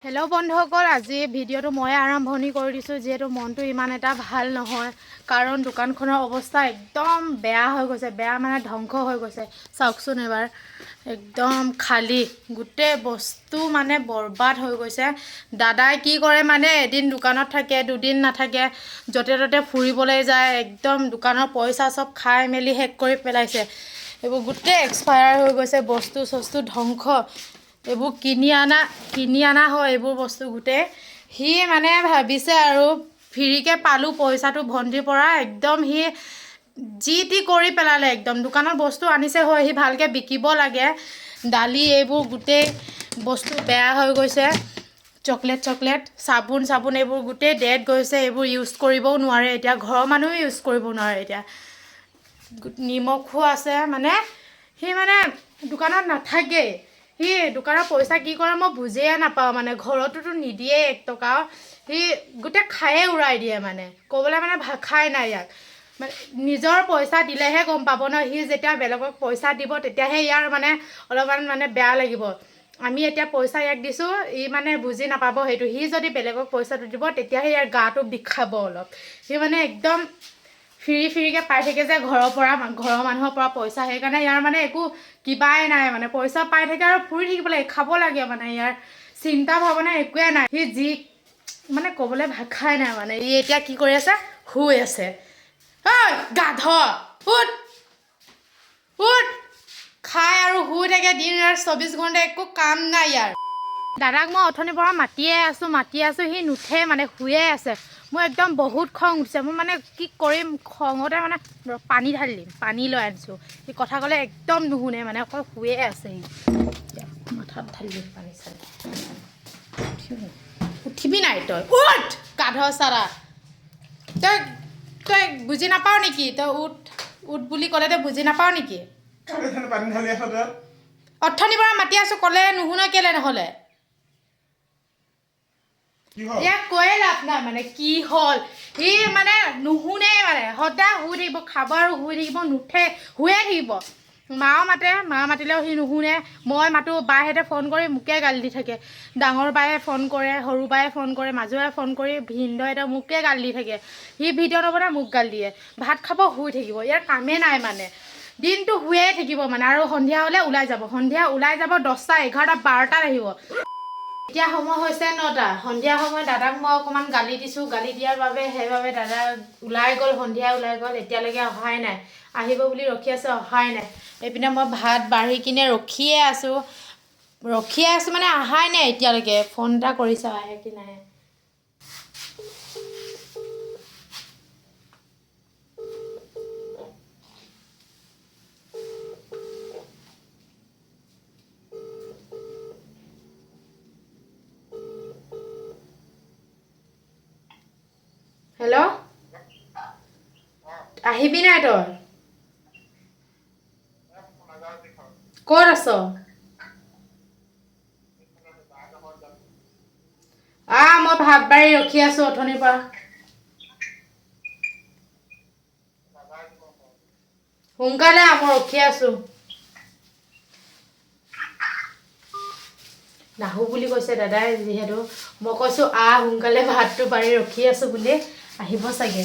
Hello' বন্ধুসকল, আজি ভিডিঅ'টো মই আৰম্ভণি কৰি দিছোঁ, যিহেতু মনটো ইমান এটা ভাল নহয়। কাৰণ দোকানখনৰ অৱস্থা একদম বেয়া হৈ গৈছে, বেয়া মানে ধ্বংস হৈ গৈছে। চাওকচোন এবাৰ, একদম খালী, গোটেই বস্তু মানে বৰবাদ হৈ গৈছে। দাদাই কি কৰে মানে, এদিন দোকানত থাকে, দুদিন নাথাকে, য'তে ত'তে ফুৰিবলৈ যায়, একদম দোকানৰ পইচা চব খাই মেলি শেষ কৰি পেলাইছে। এইবোৰ গোটেই এক্সপায়াৰ হৈ গৈছে, বস্তু চস্তু ধ্বংস। এইবোৰ কিনি অনা হয় এইবোৰ বস্তু গোটেই। সি মানে ভাবিছে আৰু ফ্ৰীকৈ পালোঁ পইচাটো ভণ্টিৰ পৰা, একদম সি যি টি কৰি পেলালে। একদম দোকানত বস্তু আনিছে হয়, সি ভালকৈ বিকিব লাগে। দালি এইবোৰ গোটেই বস্তু বেয়া হৈ গৈছে। চকলেট চকলেট, চাবোন চাবোন এইবোৰ গোটেই ডেট গৈছে। এইবোৰ ইউজ কৰিবও নোৱাৰে এতিয়া, ঘৰৰ মানুহেও ইউজ কৰিব নোৱাৰে এতিয়া। নিমখো আছে। মানে সি মানে দোকানত নাথাকেই। সি দোকানৰ পইচা কি কৰে মই বুজিয়ে নাপাওঁ। মানে ঘৰতোতো নিদিয়ে এক টকাও, সি গোটেই খায়ে উৰাই দিয়ে। মানে ক'বলৈ মানে ভাষাই নাই ইয়াক। মানে নিজৰ পইচা দিলেহে গম পাব ন। সি যেতিয়া বেলেগক পইচা দিব, তেতিয়াহে ইয়াৰ মানে অলপমান মানে বেয়া লাগিব। আমি এতিয়া পইচা ইয়াক দিছোঁ, ই মানে বুজি নাপাব সেইটো। সি যদি বেলেগক পইচাটো দিব, তেতিয়াহে ইয়াৰ গাটো বিষাব অলপ। সি মানে একদম ফ্ৰী ফ্ৰীকৈ পাই থাকে যে ঘৰৰ পৰা, ঘৰৰ মানুহৰ পৰা পইচা, সেইকাৰণে ইয়াৰ মানে একো কিবাই নাই। মানে পইচা পাই থাকে আৰু ফুৰি থাকিব লাগে, খাব লাগে, মানে ইয়াৰ চিন্তা ভাৱনা একোৱে নাই। সি যি মানে ক'বলৈ ভাষাই নাই। মানে ই এতিয়া কি কৰি আছে? শুই আছে। ঐ গাধ, উঠ উঠ। খাই আৰু শুই থাকে দিন ৰাত 24 ঘণ্টা, একো কাম নাই ইয়াৰ। দাদাক মই অথনিৰ পৰা মাতিয়ে আছোঁ, মাতি আছোঁ, সি নুঠে, মানে শুয়ে আছে। মোৰ একদম বহুত খং উঠিছে। মোৰ মানে কি কৰিম খঙতে মানে পানী ঢালি দিম। পানী লৈ আনিছোঁ। সি কথা ক'লে একদম নুশুনে, মানে অকল শুয়ে আছে সি। এতিয়া মাথাত ঢালি দিম পানী চানী। উঠিবি নাই তই? উঠ গাধ চাৰা। তই বুজি নাপাৱ নেকি? তই উঠ উঠ বুলি ক'লে তই বুজি নাপাৱ নেকি? পানী ঢালি আছ তই? অথনিৰ পৰা মাতি আছোঁ, ক'লে নুশুন কেলে নহ'লে? কি হ'ল? ইয়াক কৈয়ে লাভ নাই। মানে কি হ'ল, সি মানে নুশুনে, মানে সদায় শুই থাকিব, খাব আৰু শুই থাকিব, নুঠে, শুয়ে থাকিব। মাও মাতে, মা মাতিলেও সি নুশুনে। মই মাতো, বায়েহঁতে ফোন কৰি মোকে গালি দি থাকে। ডাঙৰ বায়ে ফোন কৰে, সৰু বায়ে ফোন কৰে, মাজু বায়ে ফোন কৰি, ভিনদেউহঁতে মোকে গালি দি থাকে। সি ভিডিঅ' নবনাই, মোক গালি দিয়ে। ভাত খাব, শুই থাকিব, ইয়াৰ কামেই নাই। মানে দিনটো শুয়ে থাকিব মানে, আৰু সন্ধিয়া হ'লে ওলাই যাব। সন্ধিয়া ওলাই যাব, 10টা, 11টা, 12টাত আহিব। এতিয়া সময় হৈছে 9টা। সন্ধিয়া সময়ত দাদাক মই অকণমান গালি দিছোঁ। গালি দিয়াৰ বাবে, সেইবাবে দাদা ওলাই গ'ল, সন্ধিয়া ওলাই গ'ল, এতিয়ালৈকে অহাই নাই। আহিব বুলি ৰখি আছোঁ, অহাই নাই। এইপিনে মই ভাত বাঢ়ি কিনে ৰখিয়ে আছোঁ, ৰখিয়ে আছোঁ, মানে অহাই নাই এতিয়ালৈকে। ফোন এটা কৰি চাওঁ আহে কি নাহে। হেল্ল', আহিবি নাই তই? ক'ত আছ? আহ, মই ভাত বাঢ়ি ৰখি আছোঁ অথনিৰ পৰা। সোনকালে আহ, মই ৰখি আছোঁ। নাহো বুলি কৈছে দাদাই। যিহেতু মই কৈছোঁ আহ সোনকালে, ভাতটো বাঢ়ি ৰখি আছোঁ বুলি, আহিব চাগে।